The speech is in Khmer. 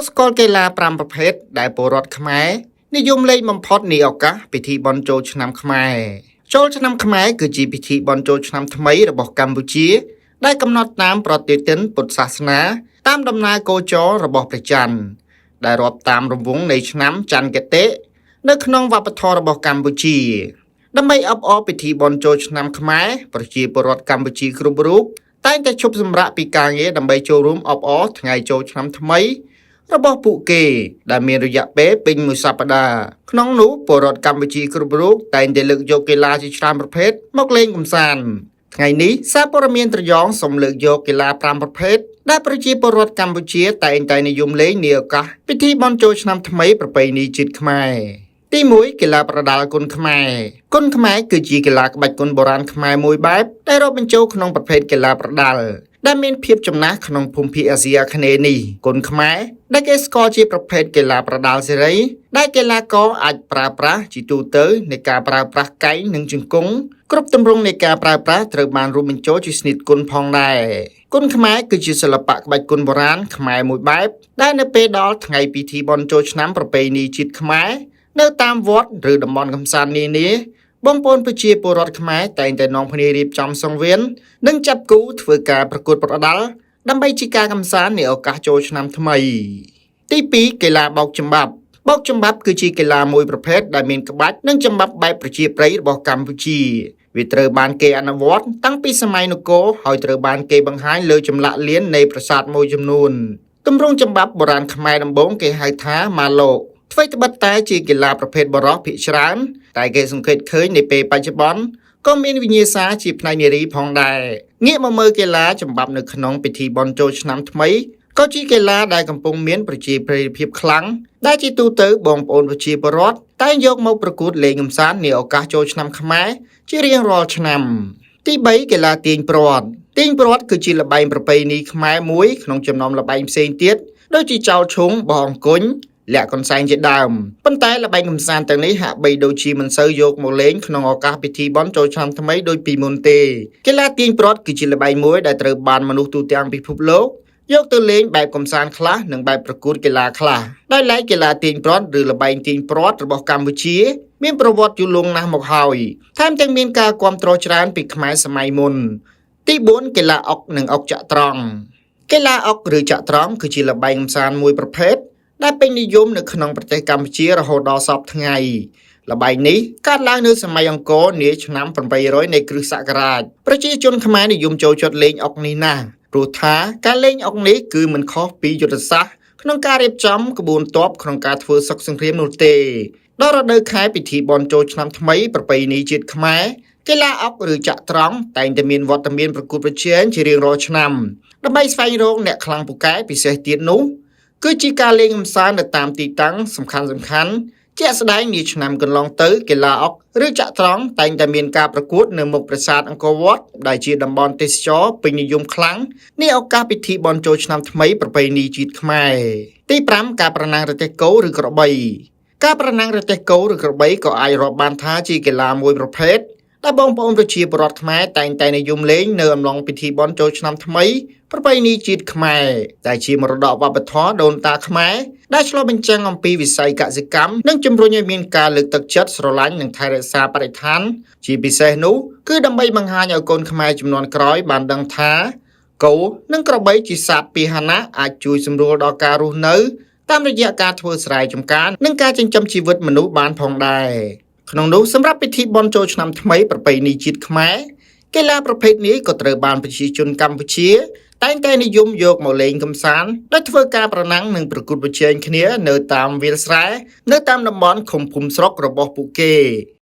ស្គាល់កីឡា5ប្រភេទដែលពលរដ្ឋខ្មែរនិយមលេងបំផុតនាឱកាសពិធីបុណ្យចូលឆ្នាំខ្មែរចូលឆ្នាំខ្មែរគឺជាពិធីបុណ្យចូលឆ្នាំថ្មីរបស់កម្ពុជា ដែលកំណត់តាមប្រតិទិនពុទ្ធសាសនា តាមដំណើរគោចររបស់ព្រះច័ន្ទដែលរាប់តាមរង្វង់នៃឆ្នាំច័ន្ទគតិនៅក្នុងវប្បធម៌របស់កម្ពុជា ដើម្បីអបអរពិធីបុណ្យចូលឆ្នាំខ្មែរប្រជាពលរដ្ឋកម្ពុជាគ្រប់រូបតែងតែឈប់សម្រាកពីការងារដើម្បីចូលរួមអបអរថ្ងៃចូលឆ្នាំថ្មី របស់ពួកគេដែលមានរយៈពេលពេញមួយសប្តាហ៍ក្នុងនោះពលរដ្ឋកម្ពុជាគ្រប់រូបតែងតែលើកយកកីឡាជាច្រើនប្រភេទមកលេងកម្សាន្តថ្ងៃនេះសារព័ត៌មានត្រយងសូមលើកយកកីឡា5ប្រភេទដែលប្រជាពលរដ្ឋកម្ពុជាតែងតែនិយមលេងនាឱកាសពិធីបុណ្យចូលឆ្នាំថ្មីប្រពៃណីជាតិខ្មែរទី1កីឡាប្រដាល់គុនខ្មែរគុនខ្មែរគឺជាកីឡាក្បាច់គុនបុរាណខ្មែរមួយបែបដែលរាប់បញ្ចូលក្នុងប្រភេទកីឡាប្រដាល់ដែលមានភាពចំណាស់ក្នុងភូមិភាគអាស៊ីអាគ្នេយ៍នេះគុនខ្មែរដែលគេស្គាល់ជាប្រភេទកីឡាប្រដាល់សេរីដែលកីឡាករអាចប្រើប្រាស់ជាទូទៅនៃការប្រើប្រាស់កែងនិងជង្គង់គ្រប់ទម្រង់នៃការប្រើប្រាស់ត្រូវបានរួមបញ្ចូលជាស្នៀតគុនផងដែរគុនខ្មែរគឺជាសិល្បៈក្បាច់គុនបុរាណខ្មែរមួយបែបដែលនៅពេលដល់ថ្ងៃពិធីបុណ្យចូលឆ្នាំប្រពៃណីជាតិខ្មែរនៅតាមវត្តឬតំបន់កម្សាន្តនានាបងប្អូនប្រជាពលរដ្ឋខ្មែរតែងតែនាំគ្នារៀបចំសង្វៀននិងចាប់គូធ្វើការប្រកួតប្រដាល់ដើម្បីជាការកម្សាន្តនាឱកាសចូលឆ្នាំថ្មី ទី2កីឡាបោកចំបាប់បោកចំបាប់គឺជាកីឡាមួយប្រភេទដែលមានក្បាច់និងចំបាប់បែបប្រជាប្រិយរបស់កម្ពុជាវាត្រូវបានគេអនុវត្តតាំងពីសម័យនគរហើយត្រូវបានគេបង្ហាញលើចម្លាក់លៀននៃប្រាសាទមួយចំនួនទម្រង់ចំបាប់បុរាណខ្មែរដំបូងគេហៅថាម៉ាឡូអ្វីត្បិតតែជាកីឡាប្រភេទបុរសភាគច្រើនតែគេសង្កេតឃើញในពេលបច្ចុប្បន្នក៏មានវិញ្ញាសាជាផ្នែកនារីផងដែរងាកមកមើលកីឡាចំបាប់នៅក្នុងពិធីបុណ្យចូលឆ្នាំថ្មីក៏ជាកីឡាដែលកំពុងមានប្រជាប្រិយភាពខ្លាំងដែលជាទូទៅបងប្អូនប្រជាពលរដ្ឋតែងយកមកប្រកួតលេងកម្សាន្តនាឱកាសចូលឆ្នាំខ្មែរជារៀងរាល់ឆ្នាំទី3កីឡាទាញព្រ័ត្រទាញព្រ័ត្រគឺជាល្បែងប្រពៃណីខ្មែរមួយក្នុងចំណោមល្បែងផ្សេងទៀតដូចជាចោលឈូងបោះអង្គញ់លាក់កន្សែងជាដើមប៉ុន្តែល្បែងកម្សាន្តទាំងនេះហាក់បីដូចជាមិនសូវយកមកលេងក្នុងឱកាសពិធីបុណ្យចូលឆ្នាំថ្មីដូចពីមុនទេកីឡាទាញព្រ័ត្រគឺជាល្បែងមួយដែលត្រូវបានមនុស្សទូទាំងពិភពលោកយកទៅលេងបែបកម្សាន្តខ្លះនិងបែបប្រកួតកីឡាខ្លះដោយឡែកកីឡាទាញព្រ័ត្រឬល្បែងទាញព្រ័ត្ររបស់កម្ពុជាមានប្រវត្តិយូរលង់ណាស់មកហើយថែមទាំងមានការគាំទ្រច្រើនពីខ្មែរសម័យមុនទី4កីឡាអុកនិងអុកចត្រង្គកីឡាអុកឬចត្រង្គគឺជាល្បែងកម្សាន្តមួយប្រភេទដែលពេញនិយមនៅក្នុងប្រទេសកម្ពុជារហូតដល់សព្វថ្ងៃល្បែងនេះកើតឡើងនៅសម័យអង្គរនាឆ្នាំ800នៃគ្រិស្តសករាជប្រជាជនខ្មែរនិយមចូលចិត្តលេងអុកនេះណាស់ព្រោះថាការលេងអុកនេះគឺមិនខុសពីយុទ្ធសាស្ត្រក្នុងការរៀបចំក្បួនទ័ពក្នុងការធ្វើសឹកសង្គ្រាមនោះទេដល់រដូវខែពិធីបុណ្យចូលឆ្នាំថ្មីប្រពៃណីជាតិខ្មែរកីឡាអុកឬចត្រង្គតែងតែមានវត្តមានប្រកួតប្រជែងជារៀងរាល់ឆ្នាំដើម្បីស្វែងរកអ្នកខ្លាំងពូកែពិសេសទៀតនោះគឺជាការលេងកម្សាន្តនៅតាមទីតាំងសំខាន់សំខាន់ជាក់ស្ដែងនាឆ្នាំកន្លងទៅកីឡាអុកឬចត្រង្គតែងតែមានការប្រកួតនៅមុខប្រាសាទអង្គរវត្តដែលជាតំបន់ទេសចរពេញនិយមខ្លាំងនាឱកាសពិធីបុណ្យចូលឆ្នាំថ្មីប្រពៃណីជាតិខ្មែរទី5ការប្រណាំងរទេះគោឬក្របីការប្រណាំងរទេះគោឬក្របីក៏អាចរាប់បានថាជាកីឡាមួយប្រភេទដែលបងប្អូនប្រជាពលរដ្ឋខ្មែរតែងតែនិយមលេងនៅអំឡុងពិធីបុណ្យចូលឆ្នាំថ្មីប្រពៃណីជាតិខ្មែរដែលជាមរតកវប្បធម៌ដូនតាខ្មែរដែលឆ្លុះបញ្ចាំងអំពីវិស័យកសិកម្មនិងជំរុញឲ្យមានការលើកទឹកចិត្តស្រឡាញ់និងថែរក្សាបរិស្ថានជាពិសេសនោះគឺដើម្បីបង្ហាញឲ្យកូនខ្មែរជំនាន់ក្រោយបានដឹងថាគោនិងក្របីជាសត្វពាហនៈអាចជួយសម្រួលដល់ការរស់នៅតាមរយៈការធ្វើស្រែចម្ការនិងការចិញ្ចឹមជីវិតមនុស្សបានផងដែរក្នុងនោះសម្រាប់ពិធីបុណ្យចូលឆ្នាំថ្មីប្រពៃណីជាតិខ្មែរកីឡាប្រភេទនេះក៏ត្រូវបានប្រជាជនកម្ពុជាតែងតែនិយមយកមកលេងកម្សាន្តដោយធ្វើការប្រណាំងនិងប្រកួតប្រជែងគ្នានៅតាមវាលស្រែនៅតាមតំបន់ឃុំភូមិស្រុករបស់ពួកគេ។